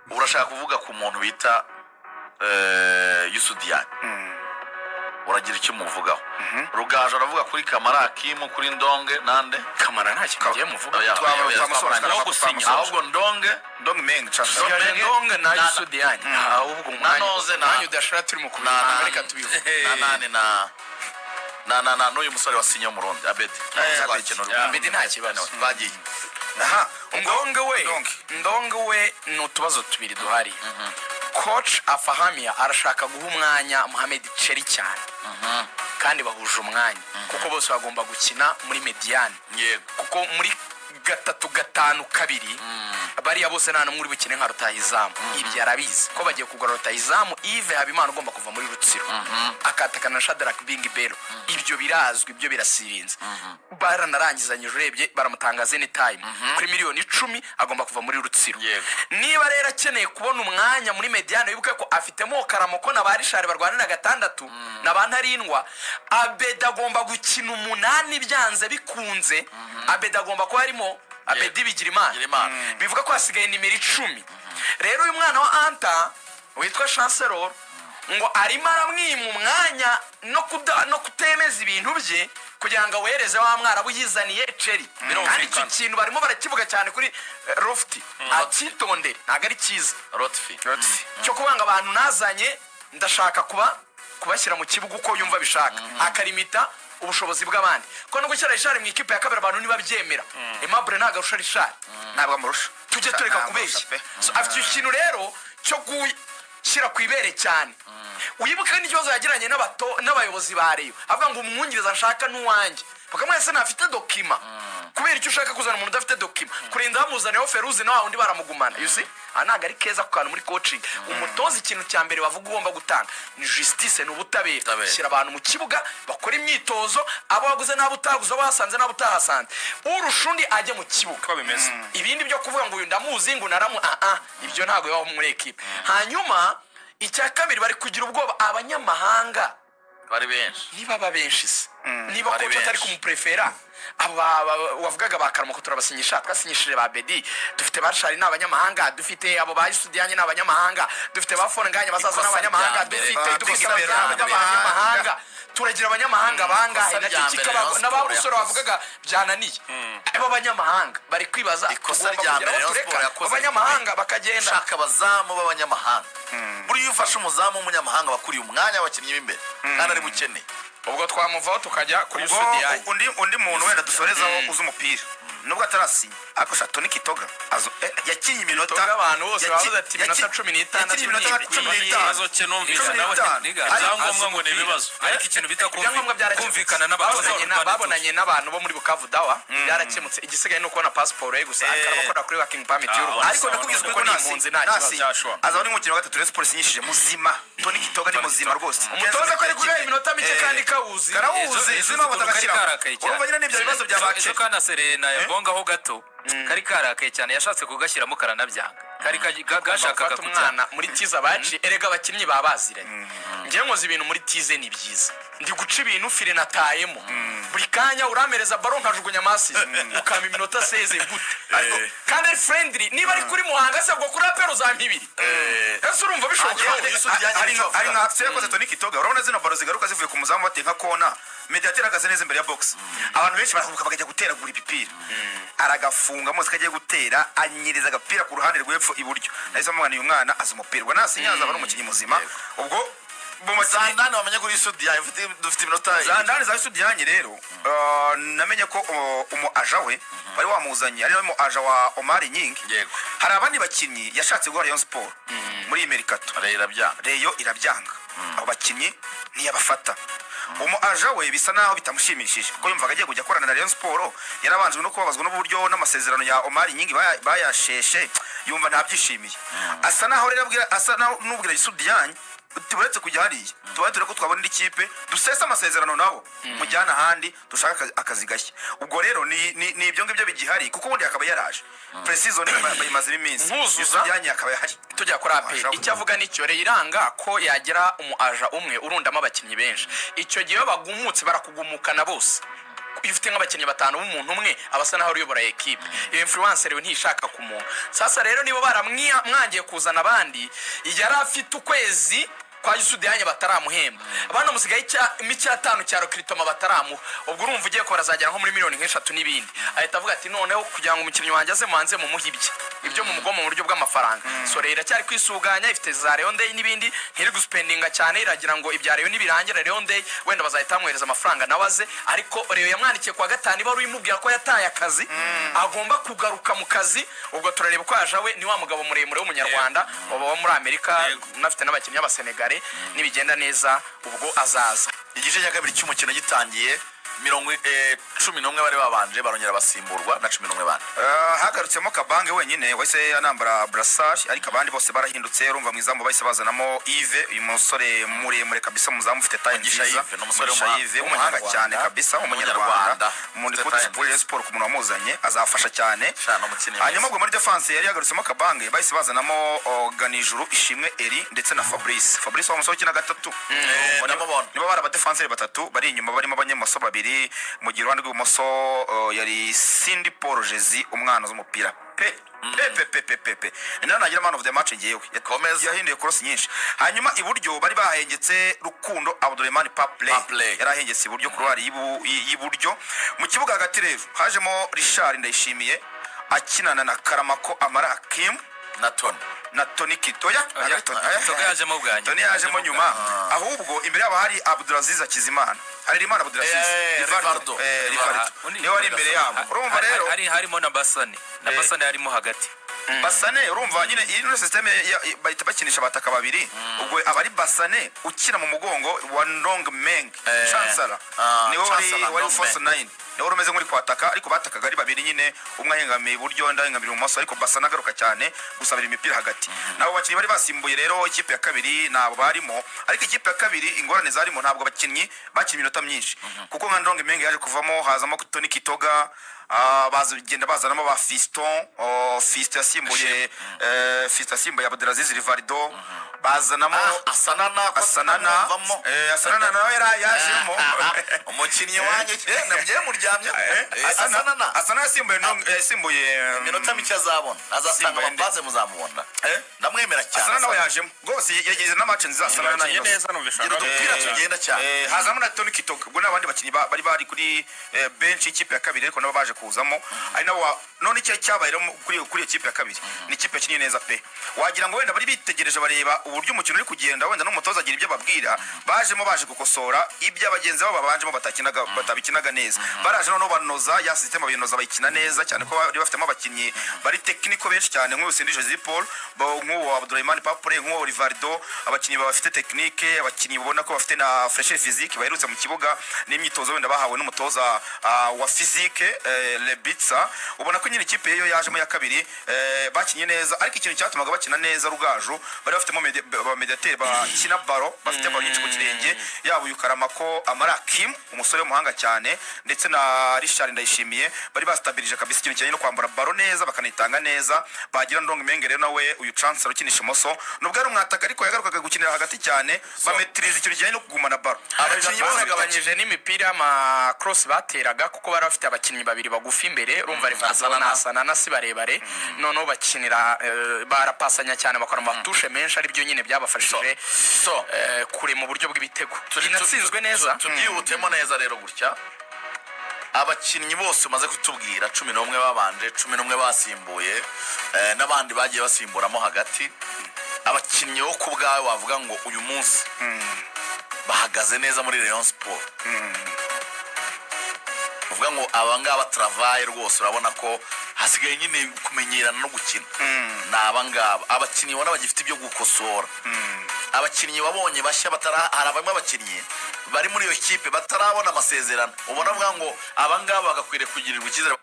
Urashaka kuvuga ku muntu bita Youssou Diagne, uragira icyo umuvugaho. Rugaju aravuga kuri Kamara Hakimu, kuri Ndonge nande. Kamara nta kintu ngiye muvuga. Oya, oya, oya, Twamusoje, twamurangiye. No gusinya. Ahubwo Ndonge. Ndong Meng Chasa. Ndong Sigaje Menge. Ndonge na Na- Youssou Diagne. Ahubwo umwanya Noze na- umwanya udashira turi mu kubivanga, reka tubivuge. Na nani na n'uyu musore wasinye Murundi Abedi. Abedi. Abedi nta kibazo. Bagiye. Aha, ubwo Ndonge we, Ndonge. Ndonge we ni utubazo tubiri duhari. Coach Afahamia arashaka guha umwanya Mohamed Cheri cyane, kandi bahuje umwanya kuko bose bagomba gukina muri médiane, kuko muri 3-5-2 bariya bose nta n'umwe uri bukine nka rutahizamu. Ibyo arabizi ko bagiye kugura rutahizamu Yves Habimana ugomba kuva muri Rutsiro, akatakana na Shadrack Bingi Belo. Ibyo birazwi, ibyo birasirinze, baranarangizanyije. Urebye baramutangaza anytime kuri miliyoni 10, agomba kuva muri Rutsiro. Niba rero akeneye kubona umwanya muri médiane, wibuke ko afitemo Karamoko na ba Richard barwanira gatandatu na ba Ntarindwa. Abedi agomba gukina umunani byanze bikunze. Abedi agomba kuba arimo, Abedi Bigirimana. Bigirimana. Bivuga ko hasigaye nimero 10. Rero uyu mwana wa Anta witwa Chancelor ngo arimo aramwima umwanya no kutemeza ibintu bye kugira ngo awereze wa mwarabu yizaniye Ceri. Kandi icyo kintu barimo barakivuga cyane kuri Lofti, akitondere, ntabwo ari cyiza. Lotfi. Cyo kuvuga ngo abantu nazanye ndashaka kubashyira mu kibuga uko yumva bishaka, akarimita ubushobozi bw'abandi, ko no gushyira Richard mu ikipe ya kabiri abantu ntibabyemera. Aimable ntabwo arusha Richard. Ntabwo amurusha. Tujye tureka Ntabwo amurusha kubeshya. pe. So, afite icyo kintu rero cyo gushyira ku ibere cyane. Wibuke n'ikibazo yagiranye n'abayobozi ba Rayon, avuga ngo umwungiriza nshaka n'uwanjye, bakamwese ntafite document. Kubera icyo ushaka kuzana umuntu udafite document, kurinda bamuzaniyeho Feruzi na wa wundi baramugumana. You see, aha ntabwo ari keza ku kantu muri coaching. Umutoza, ikintu cya mbere bavuga ugomba gutanga ni justice, ni ubutabera. Ubutabera. Shyira abantu mu kibuga bakora imyitozo, abo waguze n'abo utaguze, abo wahasanze n'abo utahasanze, urusha undi ajye mu kibuga. Uko bimeze. Ibindi byo kuvuga ngo uyu ndamuzi, ngo naramu, ah, ibyo ntabwo bibaho muri ekipe. Hanyuma icya kabiri, bari kugira ubwoba abanyamahanga. Bari benshi. Niba aba benshi se, niba Bari coach atari benshi. kumuprefera aba wavugaga ba Karamoko, turabasinyisha, twasinyishije ba Bedi, dufite ba Shari ni abanyamahanga, dufite abo ba Yusudianye ni abanyamahanga, dufite ba Fonganya bazaza Ikosa n'abanyamahanga, rya mbere. dufite Ba dufite Big Bell abanyamahanga, turagira abanyamahanga bangahe? Ikosa Nacyo rya mbere kikaba Rayon na ba Sport Busoro yakoze. bavugaga byananiye. Abo banyamahanga bari kwibaza, Ikosa tugomba rya kugira mbere aho Rayon tureka Sport yakoze abanyamahanga bakagenda. Shaka abazamu b'abanyamahanga. Buriya iyo ufashe umuzamu w'umunyamahanga, bakuriye umwanya w'abakinnyi b'imbere kandi ari bukeneye. Ubwo twamuvaho tukajya kuri Ubwo Sudiyani. undi muntu wenda dusorezaho uzi umupira nubwo atarasinya, ariko sha Tony Kitoga yakinnye iminota Kitoga abantu bose bavuze ati iminota yakinnye 16 iminota nka 15. Ikibazo cye numvise Cumi nawe n'itanu. niga Ariko ibyangombwa ngo ni ibibazo, ariko ikintu bita Ibyangombwa byarakemutse. kumvikana n'abatoza. Babonanye n'abantu bo muri Bukavu Dawa, byarakemutse. Igisigaye ni ukubona pasiporo ye gusa, akaba akora kuri working permit y'u Rwanda. Ariko ndakubwiza ukuri Kuko ko ni impunzi, nta kibazo. nasinya Joshua. azaba ari umukino wa gatatu Rayon Sports isinyishije muzima. Tony Kitoga ni muzima rwose. Umutoza ko ari kugaha iminota mike kandi kawuzi. Karawuzi, Ejo izi mpamvu ukuntu kari atagashyiraho. karakaye cyane. Urumva nyine n'ibyo bibazo bya Ejo bakeri. kanasereye na bongaho gato, kari karakaye cyane, yashatse kugashyiramo karanabyanga, kari gashakaga gufata kujya umwana muri tize. Abaci erega abakinnyi baba baziranye. Njyewe nkoze ibintu muri tize, ni byiza, ndi guca ibintu fire natayemo buri kanya, urampereza baro nkajugunya amasize, ukampa iminota 16 gute kandi ari friendly? Niba ari kuri Muhanga se, ubwo kuri APR uzampa ibiri? Ese urumva bishoboka? Hanyuma Yusuf Diagne Hari nicyo hari avuga. nka action yakoze Tony Kitoga. Urabona zino baro zigaruka zivuye ku muzamu, bateye nka kona, mediateur ahagaze neza imbere ya box, abantu benshi barahubuka bakajya guteragura ibipira, aragafunga muzi ko agiye gutera, anyereza agapira ku ruhande rw'epfo iburyo. Nahise mubona uyu mwana azi umupira. Ubwo nasinya azaba ari umukinnyi muzima. Ubwo mu bakinnyi Zandani wamenye kuri Youssou Diagne, dufite iminota ibiri. Zandani za Youssou Diagne rero, namenye ko umu agent we wari wamuzanye ari nawe mu agent wa Omar Nying. Hari abandi bakinnyi yashatse guha Rayon Sport muri iyi mercato. Rayon irabyanga. Rayon irabyanga, abo bakinnyi ntiyabafata. Umu agent we bisa naho bitamushimishije, kuko yumvaga agiye kujya akorana na Rayon Sport. Yarabanjwe no kubabazwa n'uburyo n'amasezerano ya Omar Nyingi bayasheshe, yumva ntabyishimiye. Asa naho rero abwira, asa naho n'ubwira Youssou Diagne uti uretse kujya hariya, tubaye turebe ko twabona indi kipe, dusese amasezerano nabo, mujyane ahandi, dushake akazi gashya. Ubwo rero ni ibyo ngibyo bigihari, kuko ubundi akaba yaraje pre-season bayimazemo iminsi. Nkuzuza. Youssou Diagne akaba yahari. Tujya kuri APR. Ashaka Icyo avuga nicyo iranga ko yagira umu agent umwe urundamo abakinnyi benshi. Icyo gihe iyo bagumutse, barakugumukana bose. Iyo ufite nk'abakinnyi batanu b'umuntu umwe, aba asa naho uyobora ekipe. Iyo influence rero ntishaka ku muntu. Sasa rero niba baramwangiye kuzana abandi, yari afite ukwezi kwa Youssou Diagne bataramuhemba, banamusigaye icyatanu cya recrutement bataramuha. Ubwo urumva ugiye ko barazagera nko muri miliyoni nk'eshatu n'ibindi. Ahita avuga ati: "Noneho kugira ngo umukinnyi wanjye aze, muhanze mumuhe ibye, ibyo mumugoma mu buryo bw'amafaranga." So rero iracyari kwisuganya, ifite za Rayon Day n'ibindi, ntiri guspendinga cyane. Iragira ngo ibya Rayon nibirangira, Rayon Day, wenda bazahita bamwohereza amafaranga nawe aze. Ariko Rayon yamwandikiye kuwa gatanu ibaruwa imubwira ko yataye akazi, agomba kugaruka mu kazi. Ubwo turareba uko yaje. We ni wa mugabo muremure w'Umunyarwanda waba muri Amerika, unafite n'abakinnyi b'Abasenegare. Nibigenda neza ubwo azaza. Igice cya kabiri cy'umukino gitangiye, mirongo 11 bari babanje barongera basimburwa na 11 bandi. Hagarutsemo Kabange wenyine wahise anambara brassard, ariko abandi bose barahindutse. Urumva mu izamu bahise bazanamo Yves, uyu musore muremure kabisa, umuzamu ufite taille Mugisha nziza. Yves, ni umusore Mugisha w'umuhanga. Yves w'umuhanga cyane kabisa, w'Umunyarwanda. W'Umunyarwanda. Muri Ufite kuri taille Rayon nziza. Sport, ku muntu wamuzanye azafasha cyane. Sha, ni umukinnyi Hanyuma mwiza. ubwo muri defense yari yagarutsemo Kabange, bahise bazanamo Ganijuru Ishimwe Eri ndetse na Fabrice. Fabrice wa musore ukina gatatu. Ndamubona. Nibo bari abadefanseri batatu bari inyuma, barimo abanyemoso babiri, mu gihe iruhande rw'ibumoso yari Cindy Paul Jezi, umwana uzi umupira pe pe pe pe pe pe pe. Ni nawe nagira man of the match ngewe. Komeza. Yahinduye cross nyinshi. Hanyuma iburyo bari bahengetse Rukundo Abdurrahman Paplay. Paplay. Yari ahengetse iburyo, couloir y'iburyo. Mu kibuga hagati rero hajemo Richard Ndayishimiye akinana na Karamako Amara Hakim na Tony. Na Tony Kitoya. Oya, Toga yajemo bwa nyuma. Tony yajemo nyuma. Ahubwo imbere yabo hari Abdulaziz Hakizimana, Harerimana Abdulaziz. Rivaldo. Rivaldo. Rivaldo Undi- niwe wari imbere yabo. Urumva rero Harimo na Basane, na Basane harimo hagati. Basane, urumva nyine iyi ni système bahita bakinisha abataka babiri. Ubwo abari Basane ukina mu mugongo wa Ndong Meng Chancellor, niwe wari Chancellor wari Ndong false Meng. nine, niwe wari umeze nk'uri kwataka, ariko batakaga ari babiri nyine, umwe ahengamiye iburyo, undi ahengamiye ibumoso, ariko Basane agaruka cyane gusabira imipira hagati. Nabo bakinnyi bari basimbuye rero ikipe ya kabiri nabo barimo. Ariko ikipe ya kabiri ingorane zarimo, ntabwo abakinnyi bakinnye iminota myinshi, kuko nka Ndong Meng yaje kuvamo, hazamo Tony Kitoga, bazagenda bazanamo ba Fiston. Oh, Fiston yasimbuye Abdelaziz Rivaldo, bazanamo Asanana ko Asanana. tutamwumvamo. Asanana nawe yari yajemo. Umukinnyi wanjye nabyo muryamye. Asanana. Asanana yasimbuye yasimbuye Iminota mike azabona, azatanga Simba ende. amapase, muzamubona. Ndamwemera cyane. Asanana nawe yajemo rwose, yagize na match nziza Asanana Yakinnye nayo. neza, numvise. Gira udupira tugenda cyane. Hazamo na Tony Kitoko. Ubwo n'abandi bakinnyi bari bari kuri bench y'ikipe ya kabiri, ariko nabo baje kuzamo ari nabo none icyo cyabaye rero kuri iyo kipe ya kabiri, ni ikipe yakinnye neza pe. Wagira ngo wenda bari bitegereje, bareba uburyo umukino uri kugenda, wenda n'umutoza agira ibyo ababwira. Bajemo baje gukosora ibyo abagenzi babo babanjemo batakinaga, batabikinaga neza. Baraje noneho banoza ya system, bayinoza, bayikina neza cyane, ko bari bafitemo abakinnyi bari technical benshi cyane, nk'uyu Sindi Jose Paul, nk'uwo Abdurrahman Papure, nk'uwo Rivaldo, abakinnyi bafite technique, abakinnyi ubona ko bafite na fraîcheur physique, baherutse mu kibuga n'imyitozo wenda bahawe n'umutoza wa physique, Lebitsa. Ubona ko nyine ikipe yo yajemo ya kabiri bakinye neza. Ariko ikintu cyatumaga bakina neza, Rugaju, bari bafitemo ba mediateri bakina ballon, bafite ballon nyinshi ku kirenge, yaba uyu Karamako Amara Kim, umusore w'umuhanga cyane, ndetse na Richard Ndayishimiye. Bari bastabilije kabisa ikintu kijyanye no kwambara ballon neza, bakanayitanga neza. Bagira Ndong Menge rero nawe, uyu Chancellor ukinisha imoso, nubwo ari umwataka ariko yagarukaga gukinira hagati cyane, bametiriza ikintu kijyanye no kugumana ballon. Abakinnyi bose Bagabanyije n'imipira y'ama cross bateraga, kuko bari bafite abakinnyi babiri bagufi imbere. Urumva Rivaldo Asanana. na Asanana si barebare, noneho bakinira barapasanya cyane, bakora amatushe menshi, aribyo nyine byabafashije So kure mu buryo bw'ibitego. Inatsinzwe neza. Tubyihutemo neza rero gutya: abakinnyi bose umaze kutubwira, 11 babanje, 11 basimbuye, n'abandi bagiye basimburamo hagati, abakinnyi bo ku bwawe wavuga ngo uyu munsi bahagaze neza muri Rayon Sport, uvuga ngo aba ngaba travaye rwose, urabona ko hasigaye nyine kumenyerana no gukina, ni aba ngaba. Abakinnyi ubona bagifite ibyo gukosora, abakinnyi wabonye bashya batara, hari bamwe abakinnyi bari muri iyo kipe batarabona amasezerano, ubona avuga ngo aba ngaba bagakwiriye kugirirwa icyizere.